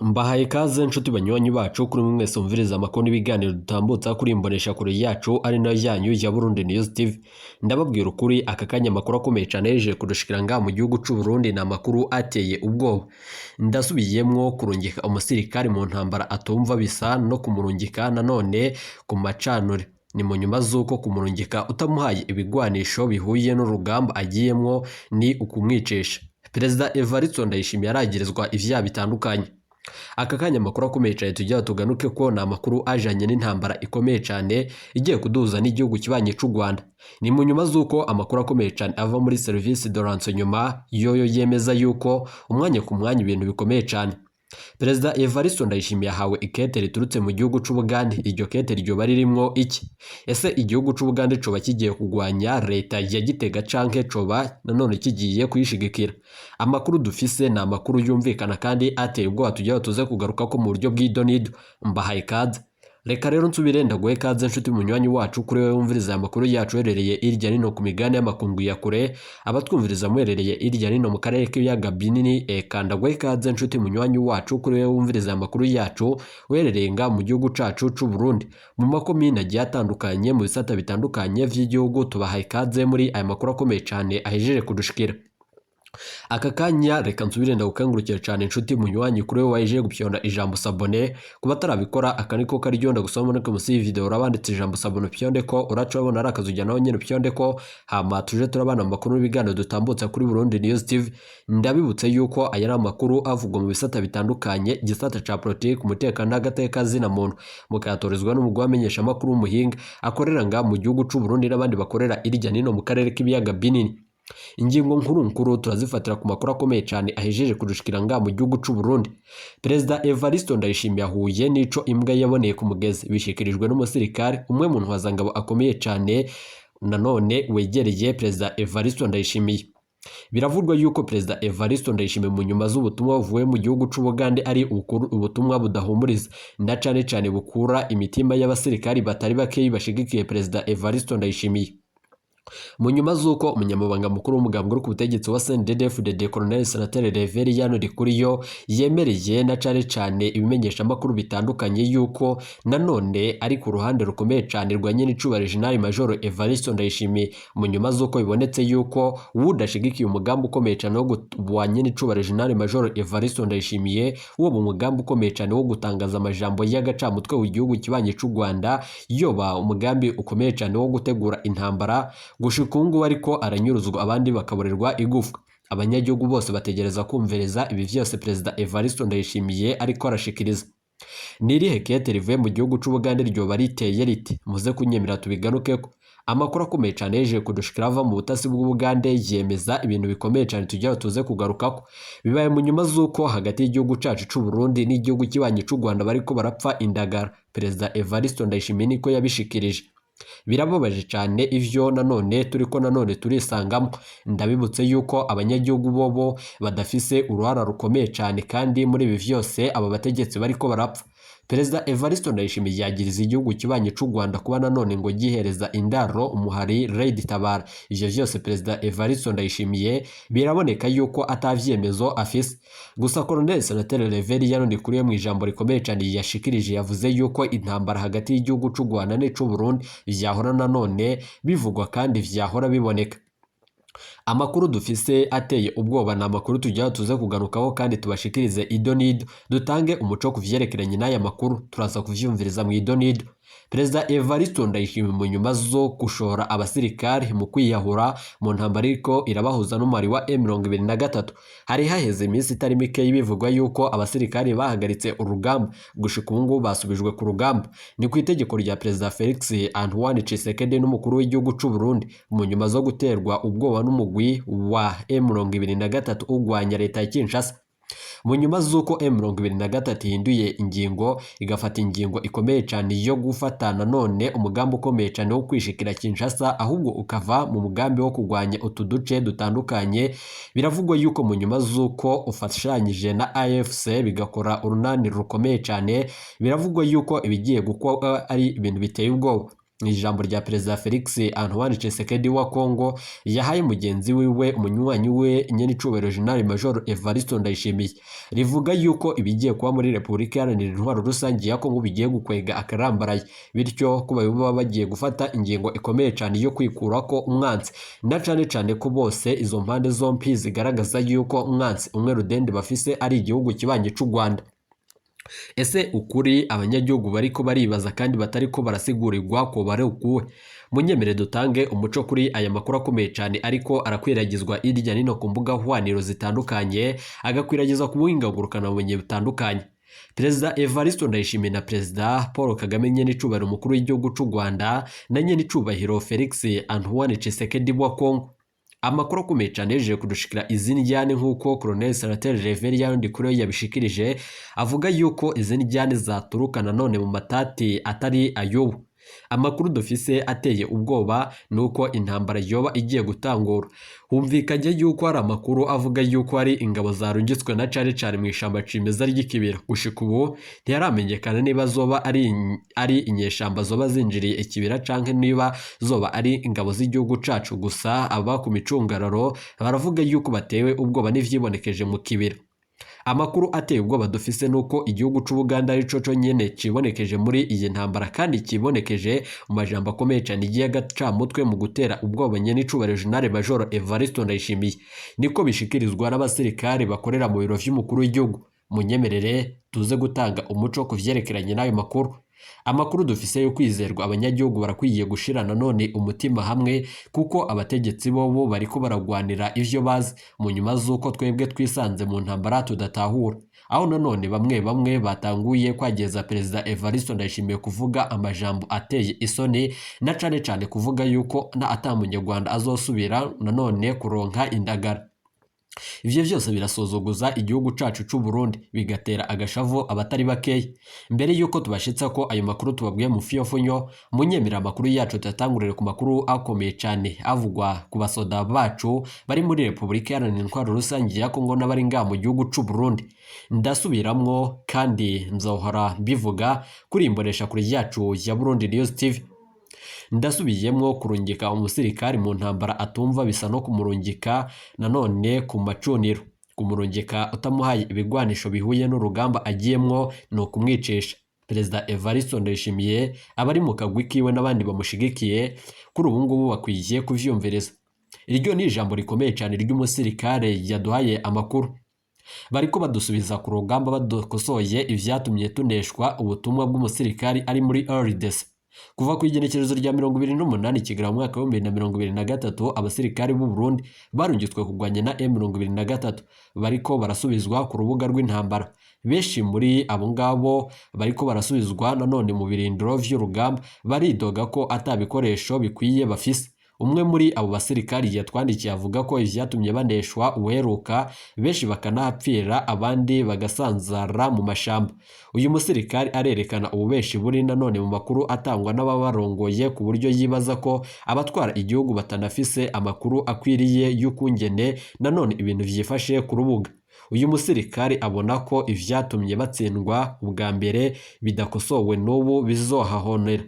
Mbahaye ikaze nshuti banywanyi bacu kuri mwe mwese mumviriza amakuru n'ibiganiro dutambutsa kuri imboneshakure yacu ari nayo yanyu ya Burundi News TV. Ndababwira ukuri, aka kanya amakuru akomeye cyane yeje kudushikira ngaha mu gihugu c'u Burundi ni amakuru ateye ubwoba. Ndasubiyemwo, kurungika umusirikari mu ntambara atumva bisa no kumurungika nanone ku macanure. Ni mu nyuma z'uko kumurungika utamuhaye ibigwanisho bihuye n'urugamba agiyemwo ni ukumwicisha. Perezida Evariste Ndayishimiye aragirizwa ivyaha bitandukanye. Aka kanya amakuru akomeye cyane tugira tuganuke ko ni amakuru ajanye n'intambara ikomeye cyane igiye kuduhuza n'igihugu kibanye c'u Rwanda. Ni mu nyuma z'uko amakuru akomeye cyane ava muri service de renseignement yoyo yemeza yuko umwanya ku mwanya ibintu bikomeye cyane. Perezida Evariste Ndayishimiye yahawe ikete riturutse mu gihugu c'Ubugande. Iryo kete ryoba ririmwo iki? Ese igihugu c'Ubugande coba kigiye kugwanya leta ya Gitega canke coba nanone kigiye kuyishigikira? Amakuru dufise ni amakuru yumvikana kandi ateye ubwoba, tugira tuze kugaruka ko mu buryo bw'idonido. Mbahaye ikaze. Reka rero nsubire ndaguhe ikaze nshuti munywanyi wacu, kuri wowe wumviriza aya makuru yacu uherereye irya nino ku migabane y'amakungu ya kure, abatwumviriza muherereye irya nino mu karere k'ibiyaga binini. Eka ndaguhe ikaze nshuti munywanyi wacu, kuri wowe wumviriza aya makuru yacu uherereye nga mu gihugu cacu c'u Burundi, mu makomine agiye atandukanye, mu bisata bitandukanye vy'igihugu. Tubahaye ikaze muri aya makuru akomeye cane ahejeje kudushikira aka kanya. Reka nsubire ndagukangurukira cyane inshuti munywanyi, kuri wowe waje gupyonda ijambo s'abonner. Kuba atarabikora, aka niko karyo ndagusaba muri munsi y'iyi video urabanditse ijambo s'abonner, upyonde ko uraca urabona ari akazu nawe nyine upyonde ko, hama tuje turabana mu makuru n'ibiganiro dutambutsa kuri Burundi News TV. Ndabibutse yuko aya ari amakuru avugwa mu bisata bitandukanye, igisata ca politiki, umutekano n'agateka zina muntu, mukayatorezwa n'umugwi wamenyesha amakuru w'umuhinga akorera nga mu gihugu c'u Burundi n'abandi bakorera irya nino mu karere k'ibiyaga binini. Ingingo nkuru nkuru turazifatira ku makuru akomeye cyane ahejeje kudushikira nga mu gihugu c'u Burundi. Perezida Evariste Ndayishimiye ahuye n'ico imbwa yaboneye ku mugezi, bishikirijwe n'umusirikare umwe mu ntwazangabo akomeye cyane nanone wegereye Perezida Evariste Ndayishimiye. Biravugwa yuko Perezida Evariste Ndayishimiye, mu nyuma z'ubutumwa buvuye mu gihugu c'Ubugande, ari ubutumwa budahumuriza na cane cane bukura imitima y'abasirikari batari bakeyi bashigikiye Perezida Evariste Ndayishimiye. Mu nyuma z'uko umunyamabanga mukuru w'umugambwe uri ku butegetsi wa CNDD-FDD, Colonel Senateri Reveriyano Ndikuriyo, yemereye na cane cane ibimenyeshamakuru bitandukanye yuko nanone ari ku ruhande rukomeye cane rwa nyenicubahiro Jenerali Major Evariste Ndayishimiye, mu nyuma z'uko bibonetse yuko wudashigikiye umugambi ukomeye cane wo wa nyenicubahiro Jenerali Major Evariste Ndayishimiye, uwo mu mugambi ukomeye cane wo gutangaza amajambo y'agacamutwe w'igihugu kibanye c'u Rwanda, yoba umugambi ukomeye cane wo gutegura intambara. Gushika ubu ngubu ariko aranyuruzwa, abandi bakaborerwa igufwa. Abanyagihugu bose bategereza kumviriza ibi vyose Perezida Evariste Ndayishimiye ariko arashikiriza. Ni irihe kete rivuye mu gihugu c'Ubugande ryoba riteye riti? Muze kunyemera tubigarukeko. Amakuru akomeye cane yeje kudushikira ava mu butasi bw'Ubugande yemeza ibintu bikomeye cane tugira tuze kugarukako. Bibaye mu nyuma z'uko hagati y'igihugu cacu c'u Burundi n'igihugu kibanyi c'u Rwanda bariko barapfa indagara. Perezida Evariste Ndayishimiye niko yabishikirije. Birababaje cyane ivyo nanone turiko nanone turisangamo. Ndabibutse yuko abanyagihugu bobo badafise uruhara rukomeye cyane, kandi muri ibi vyose aba bategetsi bariko barapfa. Perezida Evariste Ndayishimiye yagiriza igihugu kibanyi c'u Rwanda kuba nanone ngo gihereza indaro umuhari Red Tabara. Ivyo vyose Perezida Evariste Ndayishimiye biraboneka yuko atavyemezo afise. Gusa Colonel Senateri Reveriyano Ndikuriyo, mu ijambo rikomeye cyane yashikirije, yavuze yuko intambara hagati y'igihugu c'u Rwanda n'ic'u Burundi vyahora nanone bivugwa kandi vyahora biboneka. Amakuru dufise ateye ubwoba ni amakuru tujya tuze kugarukaho kandi tubashikirize idonido, dutange umuco ku vyerekeranye n'aya makuru, turaza kuvyumviriza mu idonido. Perezida Evariste Ndayishimiye, mu nyuma zo gushora abasirikare mu kwiyahura mu ntambara iriko irabahuza n'umubare wa M23, hari haheze iminsi itari mike bivugwa yuko abasirikare bahagaritse urugamba. Gushika ubu ngubu basubijwe ku rugamba, ni ku itegeko rya Perezida Felix Antoine Tshisekedi n'umukuru w'igihugu c'u Burundi, mu nyuma zo guterwa ubwoba n'umugwi wa M23 ugwanya leta ya Kinshasa. Mu nyuma z'uko M23 ihinduye ingingo, igafata ingingo ikomeye cyane yo gufata nanone umugambi ukomeye cyane wo kwishikira Kinshasa, ahubwo ukava mu mugambi wo kurwanya utu duce dutandukanye, biravugwa yuko mu nyuma z'uko ufashanyije na AFC bigakora urunani rukomeye cyane, biravugwa yuko ibigiye gukorwa ari ibintu biteye ubwoba. Mu ijambo rya Perezida Felix Antoine Tshisekedi wa Congo yahaye mugenzi wiwe, umunywanyi we, nyenicubahiro General Major Evariste Ndayishimiye, rivuga yuko ibigiye kuba muri Repubulika Iharanira Intwaro Rusange ya Congo bigiye gukwega akarambaraye, bityo ko baba bagiye gufata ingingo ikomeye cyane yo kwikurako umwansi, na cane cane ko bose izo mpande zompi zigaragaza yuko umwansi umwe rudende bafise ari igihugu kibanye c'u Rwanda. Ese ukuri abanyagihugu bariko baribaza kandi batariko barasigurirwa ko bari ukuwe? Munyemere dutange umuco kuri aya makuru akomeye cyane ariko arakwiragizwa hirya nino ku mbuga hwaniro zitandukanye, agakwiragizwa ku buhinga ngurukanabumenyi butandukanye. Perezida Evariste Ndayishimiye na Perezida Paul Kagame nyenicubahiro umukuru w'igihugu c'u Rwanda na nyenicubahiro Felix Antoine Tshisekedi wa Congo. Amakuru akomeye cyane yejeje kudushikira izi njyane, nk'uko Colonel Senateri Reverien Ndikuriyo yabishikirije, avuga yuko izi njyane zaturuka nanone mu matati atari ay'ubu. Amakuru dufise ateye ubwoba ni uko intambara yoba igiye gutangura. Humvikanye yuko hari amakuru avuga yuko hari ingabo zarungitswe na cane cane mu ishamba cimeza ry'ikibira. Gushika ubu ntiharamenyekana niba zoba ari inyeshamba zoba zinjiriye ikibira canke niba zoba ari ingabo z'igihugu cacu. Gusa aba ku micungararo baravuga yuko batewe ubwoba n'ivyibonekeje mu kibira. Amakuru ateye ubwoba dufise nuko igihugu c'Ubuganda arico conyene cibonekeje muri iyi ntambara, kandi cibonekeje mu majambo akomeye cane igiye agacamutwe mu gutera ubwoba nyenicubahiro General Major Evariste Ndayishimiye. Niko bishikirizwa n'abasirikare bakorera mu biro vy'umukuru w'igihugu. Munyemerere tuze gutanga umuco ku vyerekeranye n'ayo makuru. Amakuru dufise yo kwizerwa, abanyagihugu barakwiye gushira nanone umutima hamwe, kuko abategetsi bobo bariko baragwanira ivyo bazi, mu nyuma z'uko twebwe twisanze mu ntambara tudatahura, aho nanone bamwe bamwe batanguye kwageza Perezida Evariste Ndayishimiye kuvuga amajambo ateye isoni, na cane cane kuvuga yuko na ata munyarwanda azosubira nanone kuronka indagara. Ivyo vyose birasuzuguza igihugu cacu c'u Burundi, bigatera agashavu abatari bakeya. Mbere yuko tubashitsa ko ayo makuru tubabwiye mu fiyofunyo, munyemerera amakuru yacu tuyatangurire ku makuru akomeye cane avugwa ku basoda bacu bari muri Repubulika Iharanira Intwaro Rusange ya Kongo n'abari ngaha mu gihugu c'u Burundi. Ndasubiramwo kandi nzohora mbivuga kuri imbonesha kure yacu ya Burundi News TV. Ndasubiyemwo, kurungika umusirikari mu ntambara atumva bisa no kumurungika nanone ku macuniro. Kumurungika utamuhaye ibigwanisho bihuye n'urugamba agiyemwo ni ukumwicisha. Perezida Evariste Ndayishimiye, abari mu kagwi kiwe n'abandi bamushigikiye kuri ubu ngubu bakwiye kuvyumviriza. Iryo ni ijambo rikomeye cyane ry'umusirikare yaduhaye amakuru. Bariko badusubiza ku rugamba badukosoye ivyatumye tuneshwa. Ubutumwa bw'umusirikari ari muri RDC. Kuva ku igenekerezo rya 28 Kigarama mu mwaka wa 2023, abasirikari b'u Burundi barungitswe kurwanya na M23 bariko barasubizwa ku rubuga rw'intambara. Benshi muri abo ngabo bariko barasubizwa nanone mu birindiro vy'urugamba baridoga ko ata bikoresho bikwiye bafise. Umwe muri abo basirikari yatwandikiye avuga ko ivyatumye baneshwa uweruka, benshi bakanahapfira, abandi bagasanzara mu mashamba. Uyu musirikari arerekana ububeshi buri nanone mu makuru atangwa n'ababarongoye, ku buryo yibaza ko abatwara igihugu batanafise amakuru akwiriye y'ukungene nanone ibintu vyifashe ku rubuga. Uyu musirikari abona ko ivyatumye batsindwa ubwa mbere bidakosowe n'ubu bizohahonera.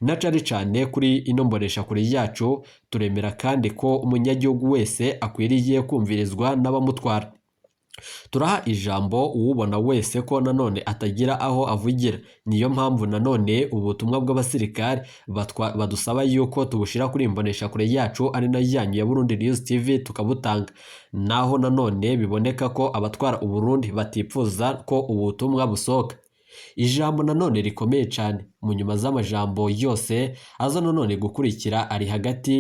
Na cane cane kuri ino mbonesha kure yacu turemera kandi ko umunyagihugu wese akwiriye kumvirizwa n'abamutwara. Turaha ijambo uwubona wese ko nanone atagira aho avugira. Niyo mpamvu nanone ubutumwa bw'abasirikari badusaba yuko tubushira kuri imbonesha kure yacu ari nayo yanyu ya Burundi News TV, tukabutanga. Naho nanone biboneka ko abatwara Uburundi batipfuza ko ubutumwa busohoka. Ijambo nanone rikomeye cyane mu nyuma z'amajambo yose aza nanone gukurikira ari hagati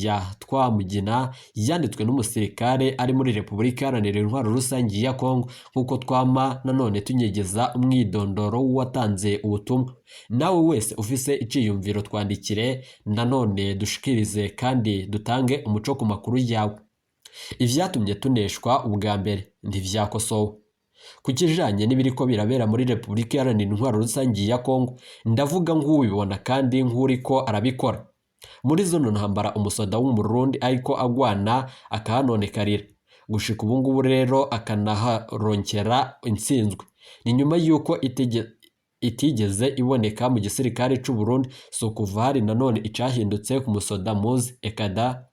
ya Twamugina, yanditswe n'umusirikare ari muri Repubulika Iharanira Intwaro Rusange ya Kongo, nk'uko twama nanone tunyegeza umwidondoro w'uwatanze ubutumwa. Nawe wese ufise iciyumviro twandikire nanone dushikirize kandi dutange umuco ku makuru yawe. Ivyatumye tuneshwa ubwa mbere ntivyakosowe. Ku kijanye n'ibiriko birabera muri Repubulika Iharanira Intwaro Rusange ya Kongo, ndavuga nk'ubibona kandi nk'uriko arabikora. Muri zino ntambara umusoda w'Umurundi ariko agwana akahanonekarira. Gushika ubu ngubu rero akanaharonkera intsinzwe. Ni nyuma y'uko itigeze iboneka mu gisirikare c'u Burundi. Si ukuva hari nanone icahindutse ku musoda muzi ekada.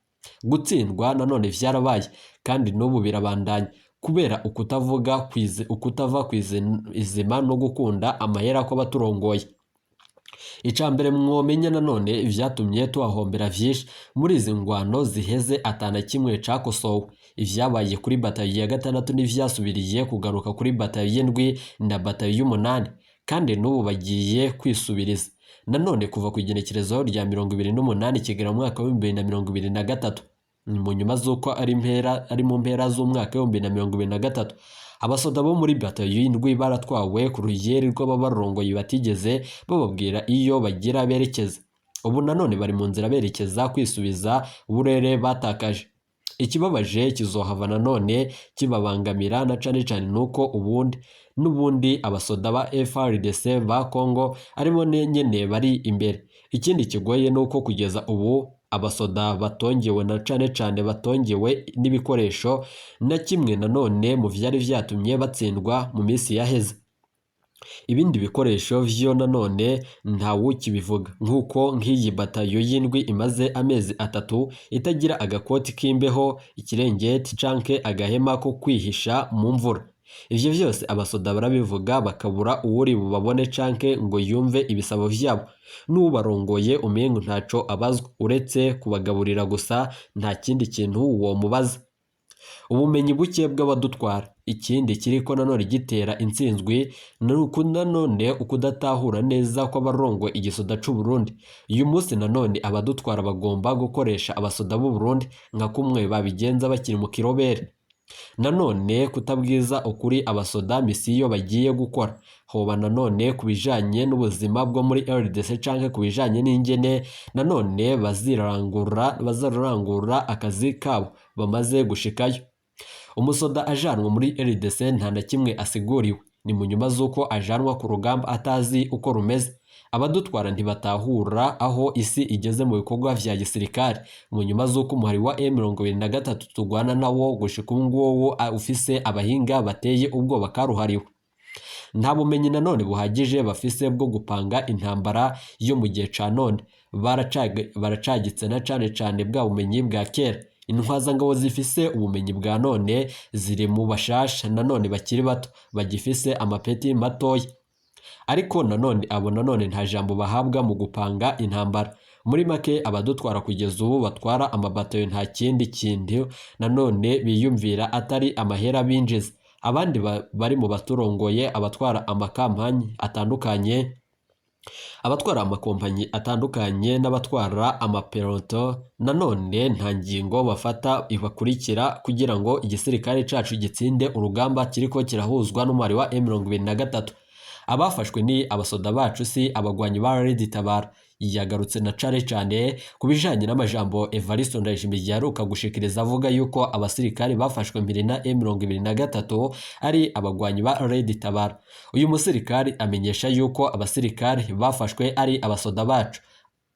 Gutsindwa nanone vyarabaye kandi n'ubu birabandanya kubera ukutavuga kwize, ukutava kwizima no gukunda amahera kw'abaturongoye. Ica mbere mwomenya nanone vyatumye tuhahombera vyinshi muri izi ngwano ziheze atana kimwe cakosowe. Ivyabaye kuri batayo ya gatandatu n'ivyasubiriye kugaruka kuri batayo y'indwi na batayo y'umunani, kandi n'ubu bagiye kwisubiriza nanone kuva ku igenekerezo rya 28 kigera mu mwaka wa 2023. Mu nyuma z'uko ari mu mpera z'umwaka wa 2023, abasoda bo muri batayo y'indwi baratwawe ku ruyeri rw'ababarongoye batigeze bababwira iyo bagira berekeza. Ubu nanone bari mu nzira berekeza kwisubiza uburere batakaje. Ikibabaje kizohava nanone kibabangamira na cane cane nuko ubundi n'ubundi abasoda ba FARDC ba Congo aribo nyene bari imbere. Ikindi kigoye nuko kugeza ubu abasoda batongewe na cane cane batongewe n'ibikoresho na kimwe nanone mu vyari vyatumye batsindwa mu minsi yaheze. Ibindi bikoresho vyo nanone ntawukibivuga, nk'uko nk'iyi batayo y'indwi imaze amezi 3 itagira agakoti k'imbeho, ikirengeti canke agahema ko kwihisha mu mvura. Ivyo vyose abasoda barabivuga bakabura uwuri bubabone canke ngo yumve ibisabo vyabo. N'ubarongoye umengo ntaco abazwa uretse kubagaburira gusa, nta kindi kintu womubaza. Ubumenyi buke bw'abadutwara. Ikindi kiriko nanone gitera intsinzwi ni uku nanone ukudatahura neza kw'abarongoye igisoda c'u Burundi. Uyu munsi nanone abadutwara bagomba gukoresha abasoda b'u Burundi nka kumwe babigenza bakiri mu kirobere. Nanone kutabwiza ukuri abasoda misiyo bagiye gukora, hoba nanone ku bijanye n'ubuzima bwo muri RDC canke ku bijanye n'ingene nanone bazarangura akazi kabo bamaze gushikayo. Umusoda ajanwa muri RDC nta na kimwe asiguriwe, ni mu nyuma z'uko ajanwa ku rugamba atazi uko rumeze. Abadutwara ntibatahura aho isi igeze mu bikorwa vya gisirikare, mu nyuma z'uko umuhari wa M23 tugwana nawo gushika ubu ngubu ufise abahinga bateye ubwoba karuhariwe. Nta bumenyi nanone buhagije bafise bwo gupanga intambara yo mu gihe ca none, baracagitse na cane cane bwa bumenyi bwa kera. Intwazangabo zifise ubumenyi bwa none ziri mu bashasha nanone bakiri bato bagifise amapeti matoya, ariko nanone abo nanone nta jambo bahabwa mu gupanga intambara. Muri make abadutwara kugeza ubu batwara amabatayo nta kindi kintu nanone biyumvira atari amahera binjiza. Abandi bari mu baturongoye abatwara amakampanyi atandukanye, abatwara amakompanyi atandukanye n'abatwara amapeloto nanone nta ngingo bafata ibakurikira kugira ngo igisirikare cacu gitsinde urugamba kiriko kirahuzwa n'umubare wa M23. Abafashwe ni abasoda bacu, si abagwanyi ba Red Tabara. Yagarutse na cane cane ku bijanye n'amajambo Evariste Ndayishimiye yaheruka gushikiriza avuga yuko abasirikare bafashwe mbere na M23 ari abagwanyi ba Red Tabara. Uyu musirikare amenyesha yuko abasirikare bafashwe ari abasoda bacu,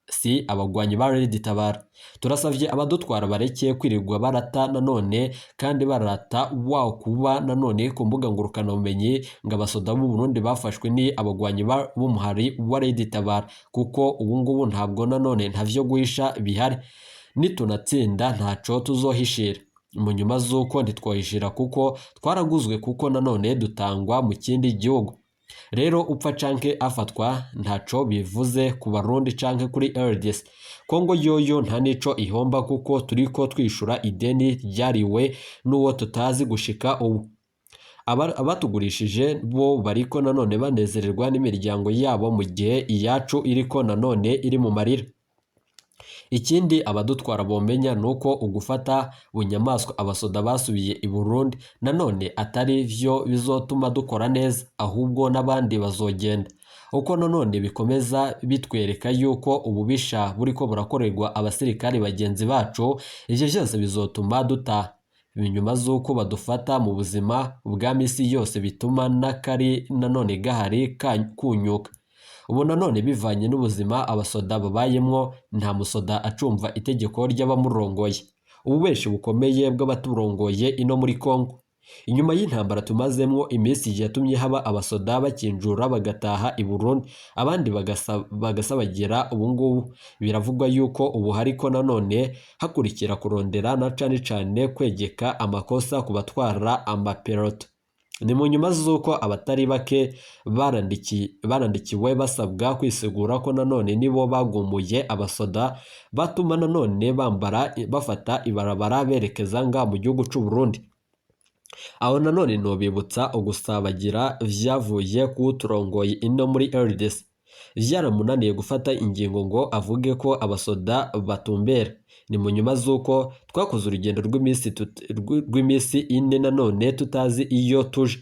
si abagwanyi ba Red Tabara. Turasavye abadutwara bareke kwirirwa barata nanone kandi barata wa kuba nanone ku mbuga ngurukanabumenyi ngo abasoda b'u Burundi bafashwe ni abagwanyi b'umuhari wa Red Tabara, kuko ubu ngubu ntabwo nanone ntavyo guhisha bihari. Nitunatsinda ntaco tuzohishira. Mu nyuma z'uko ntitwohishira kuko twaraguzwe, kuko nanone dutangwa mu kindi gihugu. Rero upfa canke afatwa ntaco bivuze ku Barundi canke kuri RDC. Kongo yoyo nta nico ihomba kuko turiko twishura ideni ryariwe n'uwo tutazi gushika ubu. Abatugurishije bo bariko nanone banezererwa n'imiryango yabo mu gihe iyacu iriko nanone iri mu marira. Ikindi abadutwara bomenya nuko ugufata bunyamaswa abasoda basubiye i Burundi nanone atari vyo bizotuma dukora neza, ahubwo n'abandi bazogenda. Uko nanone bikomeza bitwereka yuko ububisha buriko burakorerwa abasirikare bagenzi bacu, ivyo vyose bizotuma dutaha. Inyuma z'uko badufata mu buzima bwa misi yose bituma n'akari nanone gahari kunyuka. Ubu nanone bivanye n'ubuzima abasoda babayemwo, nta musoda acumva itegeko ry'abamurongoye. Ububeshi bukomeye bw'abaturongoye ino muri Kongo. Inyuma y'intambara tumazemwo iminsi yatumye haba abasoda bakinjura bagataha i Burundi, abandi bagasabagira. Ubungubu biravugwa yuko ubu hariko nanone hakurikira kurondera na cane cane kwegeka amakosa ku batwara amapeloto. Ni mu nyuma z'uko abatari bake barandikiwe basabwa kwisigura ko nanone nibo bagumuye abasoda batuma nanone bambara bafata ibarabara berekeza nga mu gihugu c'u Burundi. Aho nanone nobibutsa ugusabagira vyavuye kuwuturongoye ino muri RDC. Vyaramunaniye gufata ingingo ngo avuge ko abasoda batumbera. Ni mu nyuma z'uko twakoze urugendo rw'iminsi 4 nanone tutazi iyo tuje.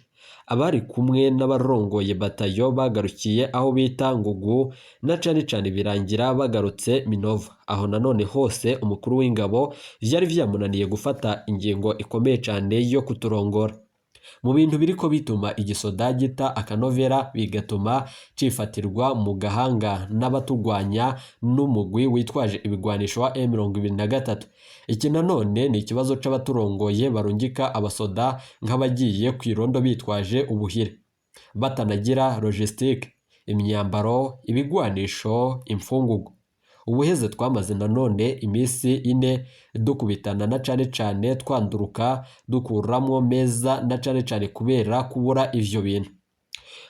Abari kumwe n'abarongoye batayo bagarukiye aho bita Ngugu na cane cane birangira bagarutse Minova. Aho nanone hose umukuru w'ingabo vyari vyamunaniye gufata ingingo ikomeye cane yo kuturongora. Mu bintu biriko bituma igisoda gita akanovera bigatuma cifatirwa mu gahanga n'abatugwanya n'umugwi witwaje ibigwanisho wa M23. Iki nanone ni ikibazo c'abaturongoye barungika abasoda nk'abagiye kw'irondo bitwaje ubuhire, batanagira logistique, imyambaro, ibigwanisho, imfungurwa. Ubuheze twamaze nanone iminsi 4 dukubitana na cane cane twanduruka dukuramwo meza na cane cane kubera kubura ivyo bintu.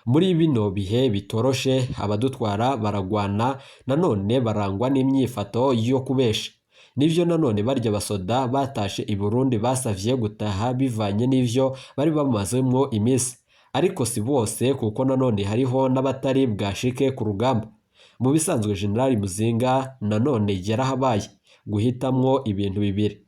Muri bino bihe bitoroshe abadutwara baragwana nanone barangwa n'imyifato yo kubesha. Nivyo nanone barya basoda batashe i Burundi basavye gutaha bivanye n'ivyo bari bamazemwo iminsi. Ariko si bose kuko nanone hariho n'abatari bwashike ku rugamba. Mu bisanzwe General Muzinga nanone yarahabaye guhitamwo ibintu bibiri: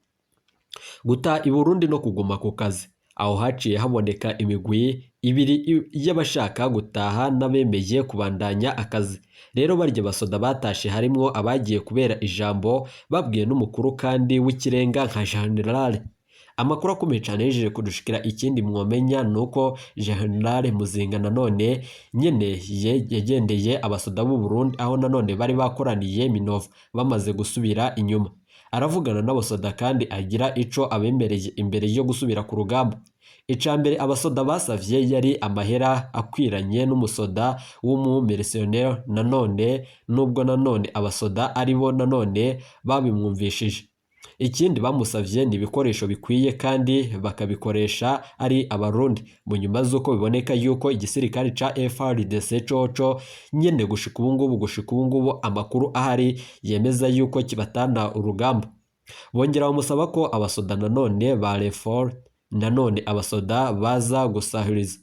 guta i Burundi no kuguma ku kazi. Aho haciye haboneka imigwi ibiri y'abashaka gutaha n'abemeye kubandanya akazi. Rero barya basoda batashe harimwo abagiye kubera ijambo babwiye n'umukuru kandi w'ikirenga nka General. Amakuru akomeye cane yejeje kudushikira. Ikindi mwomenya nuko General Muzinga nanone nyene yagendeye abasoda b'u Burundi aho nanone bari bakoraniye Minova bamaze gusubira inyuma. Aravugana n'abasoda kandi agira ico abemereye imbere yo gusubira ku rugamba. Ica mbere abasoda basavye yari amahera akwiranye n'umusoda w'umumercenaire nanone, nubwo nanone abasoda aribo nanone babimwumvishije. Ikindi bamusavye ni ibikoresho bikwiye kandi bakabikoresha ari abarundi, mu nyuma z'uko biboneka yuko igisirikare ca FARDC coco nyene gushika ubungubu amakuru ahari yemeza yuko kibatana urugamba. Bongera bamusaba ko abasoda nanone ba Lefort nanone abasoda baza gusahiriza.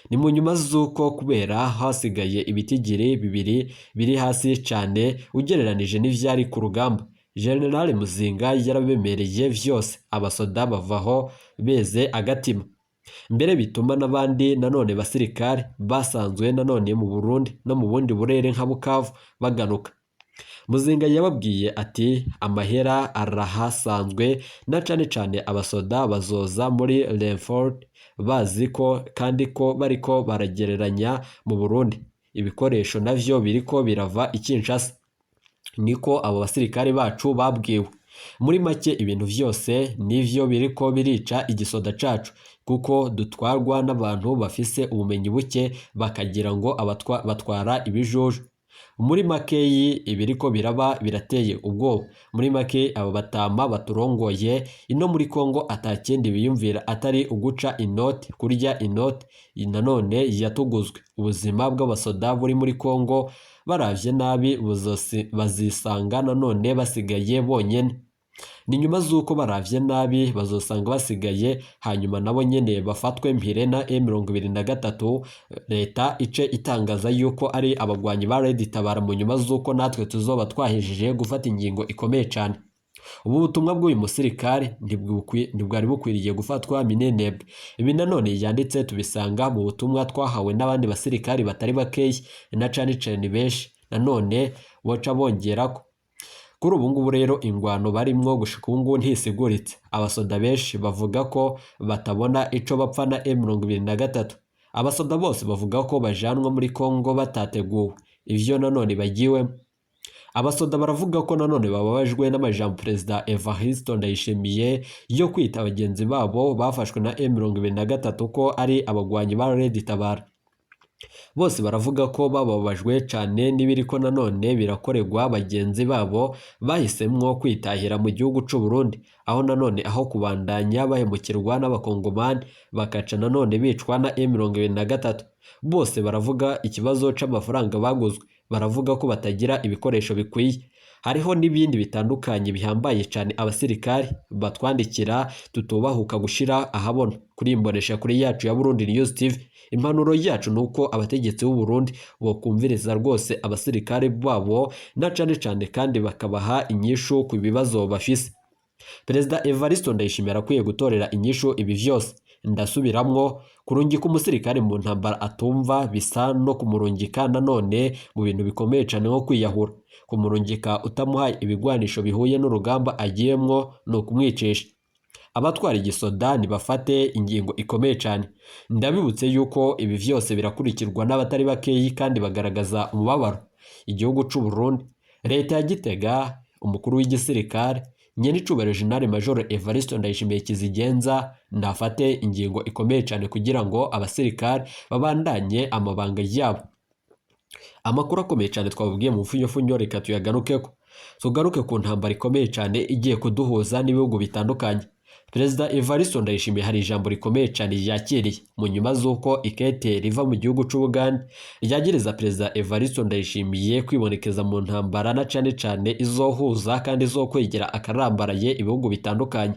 Ni mu nyuma z'uko kubera hasigaye ibitigiri bibiri biri hasi cane ugereranije n'ivyari ku rugamba. General Muzinga yarabemereye vyose, abasoda bavaho beze agatima. Mbere bituma n'abandi nanone basirikare basanzwe nanone mu Burundi no mu bundi burere nka Bukavu bagaruka. Muzinga yababwiye ati amahera arahasanzwe na cane cane abasoda bazoza muri Renfort bazi ko kandi ko bariko baragereranya mu Burundi. Ibikoresho navyo biriko birava i Kinshasa. Niko abo basirikare bacu babwiwe. Muri make ibintu vyose nivyo biriko birica igisoda cacu, kuko dutwarwa n'abantu bafise ubumenyi buke bakagira ngo batwara ibijuju. Muri makeyi ibiriko biraba birateye ubwoba. Muri make aba batama baturongoye ino muri Kongo atakindi biyumvira atari uguca inoti, kurya inoti nanone yatuguzwe. Ubuzima bw'abasoda buri muri Kongo baravye nabi bazisanga nanone basigaye bonyene. Ni nyuma z'uko baravye nabi bazosanga basigaye, hanyuma nabo nyene bafatwe mpire na M23. Leta ice itangaza yuko ari abagwanyi ba Red Tabara, mu nyuma z'uko natwe tuzoba twahejeje gufata ingingo ikomeye cane. Ubu butumwa bw'uyu musirikare ntibwari bukwiriye gufatwa minenebwe. Ibi nanone yanditse tubisanga mu butumwa twahawe n'abandi basirikari batari bakeyi na cane cane benshi nanone boca bongerako. Kuri ubu ngubu rero ingwano barimwo gushika ubu ngubu ntisiguritse. Abasoda benshi bavuga ko batabona ico bapfa na M23. Abasoda bose bavuga ko bajanwa muri Kongo batateguwe, ivyo nanone bagiwemo. Abasoda baravuga ko nanone bababajwe n'amajambo Perezida Evariste Ndayishimiye yo kwita bagenzi babo bafashwe na M23 ko ari abagwanyi ba Red Tabara. Bose baravuga ko bababajwe cane n'ibiriko nanone birakorerwa bagenzi babo bahisemwo kwitahira mu gihugu c'u Burundi, aho nanone aho kubandanya bahemukirwa n'abakongomani bakaca nanone bicwa na M23. Bose baravuga ikibazo c'amafaranga baguzwe, baravuga ko batagira ibikoresho bikwiye. Hariho n'ibindi bitandukanye bihambaye cane abasirikari batwandikira tutubahuka gushira ahabona kuri imbonesha kuri yacu ya Burundi News TV. Impanuro yacu nuko abategetsi b'u Burundi bokumviriza rwose abasirikare babo na cane cane kandi bakabaha inyishu ku bibazo bafise. Perezida Evariste Ndayishimiye arakwiye gutorera inyishu ibi vyose. Ndasubiramwo, kurungika umusirikare mu ntambara atumva bisa no kumurungika nanone mu bintu bikomeye cane nko kwiyahura. Kumurungika utamuhaye ibigwanisho bihuye n'urugamba agiyemwo ni ukumwicisha. Abatwara igisoda nibafate ingingo ikomeye cane. Ndabibutse yuko ibi vyose birakurikirwa n'abatari bakeyi kandi bagaragaza umubabaro. Igihugu c'u Burundi, leta ya Gitega, umukuru w'igisirikare nyenicubahiro General Major Evariste Ndayishimiye Kizigenza nafate ingingo ikomeye cane kugira ngo abasirikare babandanye amabanga yabo. Amakuru akomeye cane twababwiye mu mfunyofunyo reka tuyagarukeko. Tugaruke ku ntambara ikomeye cane igiye kuduhuza n'ibihugu bitandukanye. Perezida Evariste Ndayishimiye hari ijambo rikomeye cane yakiriye mu nyuma z'uko ikete riva mu gihugu c'Ubugande ryagiriza Perezida Evariste Ndayishimiye kwibonekeza mu ntambara na cane cane izohuza kandi izokwegera akarambaraye ibihugu bitandukanye.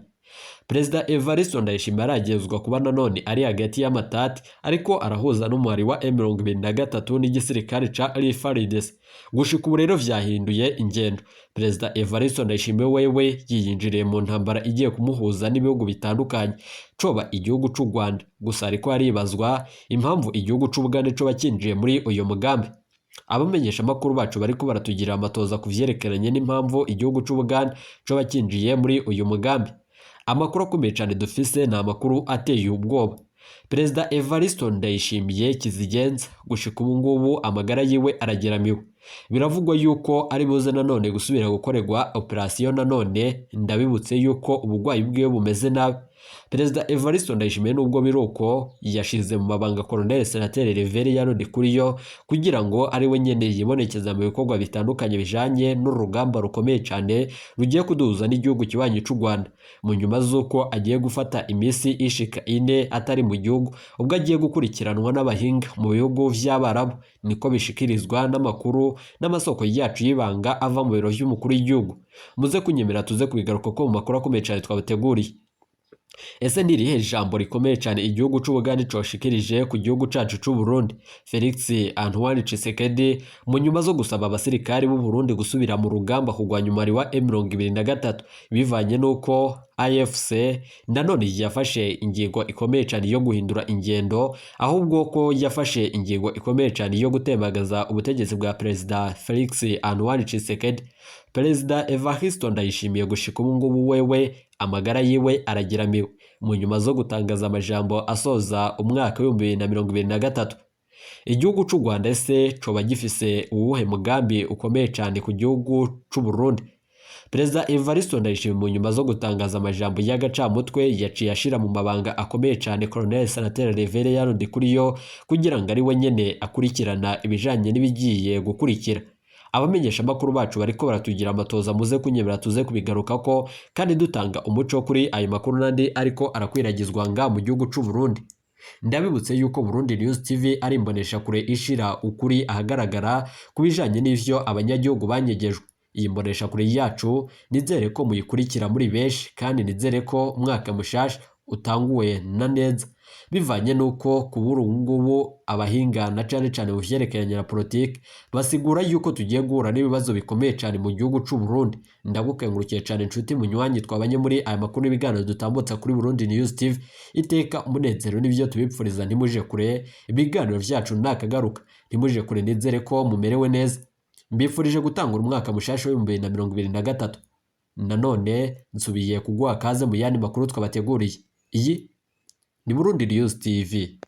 Perezida Evariste Ndayishimiye aragezwa kuba nanone ari hagati y'amatati ariko arahuza n'umuhari wa M23 n'igisirikare ca FARDC. Gushika ubu rero vyahinduye ingendo. Perezida Evariste Ndayishimiye wewe yiyinjiriye mu ntambara igiye kumuhuza n'ibihugu bitandukanye, coba igihugu c'u Rwanda. Gusa ariko haribazwa impamvu igihugu c'Ubugande coba kinjiye muri uyu mugambi. Abamenyesha amakuru bacu bariko baratugira amatoza ku vyerekeranye n'impamvu igihugu c'Ubugande coba kinjiye muri uyu mugambi. Amakuru akomeye cane dufise ni amakuru ateye ubwoba. Perezida Evariste Ndayishimiye Kizigenza gushika ubu ngubu amagara yiwe arageramiwe. Biravugwa yuko ari buze nanone gusubira gukorerwa operasiyo nanone, ndabibutse yuko ubugwayi bwiwe bumeze nabi. Perezida Evariste Ndayishimiye nubwo biruko yashize mu mabanga Colonel Senateri Reverien Ndikuriyo kugira ngo ari we nyene yibonekeza mu bikorwa bitandukanye bijanye n'urugamba rukomeye cane rugiye kuduhuza n'igihugu kibanyi c'u Rwanda. Mu nyuma z'uko agiye gufata imisi ishika ine atari mu gihugu, ubwo agiye gukurikiranwa n'abahinga mu bihugu vy'Abarabu, niko bishikirizwa n'amakuru n'amasoko yacu y'ibanga ava mu biro vy'umukuru w'igihugu. Muze kunyemera tuze kubigaruka ko mu makuru akomeye cane twabateguriye. Ese ni irihe jambo rikomeye cane igihugu c'Ubugande coshikirije ku gihugu cacu c'u Burundi? Felix Antoine Tshisekedi mu nyuma zo gusaba abasirikari b'u Burundi gusubira mu rugamba kurwanya umubare wa M23 bivanye n'uko AFC nanone yafashe ingingo ikomeye cane yo guhindura ingendo, ahubwo ko yafashe ingingo ikomeye cane yo gutembagaza ubutegetsi bwa Perezida Felix Antoine Tshisekedi. Perezida Evariste Ndayishimiye gushika ubu ngubu wewe amagara yiwe arageramiwe mu nyuma zo gutangaza amajambo asoza umwaka w'2023. Igihugu c'u Rwanda ese coba gifise uwuhe mugambi ukomeye cane ku gihugu c'u Burundi? Perezida Evariste Ndayishimiye mu nyuma zo gutangaza amajambo y'agacamutwe yaciye ashira mu mabanga akomeye cane Colonel Senateri Reverien Ndikuriyo kugira ngo ari we nyene akurikirana ibijanye n'ibigiye gukurikira. Abamenyesha amakuru bacu bariko baratugira amatoza, muze kunyemera tuze kubigarukako kandi dutanga umuco kuri ayo makuru n'andi ariko arakwiragizwa nga mu gihugu c'u Burundi. Ndabibutse yuko Burundi News TV ari imbonesha kure ishira ukuri ahagaragara ku bijanye n'ivyo abanyagihugu banyegejwe. Iyi mbonesha kure yacu nizere ko muyikurikira muri benshi kandi nizere ko umwaka mushasha utanguwe na neza, bivanye nuko kubura ubu ngubu abahinga na cane cane mu vyerekeranye na politike basigura yuko tugiye guhura n'ibibazo bikomeye cane mu gihugu c'u Burundi. Ndagukengurukiye cane nshuti munywanyi twabanye muri aya makuru n'ibiganiro dutambutsa kuri Burundi News TV. Iteka umunezero n'ivyo tubipfuriza, ntimuje kure, ibiganiro vyacu nakagaruka, ntimuje kure, nizere ko mumerewe neza. Mbifurije gutangura umwaka mushasha w'2023. Nanone nsubiye kuguha kaze mu yandi makuru twabateguriye. Iyi ni Burundi News TV.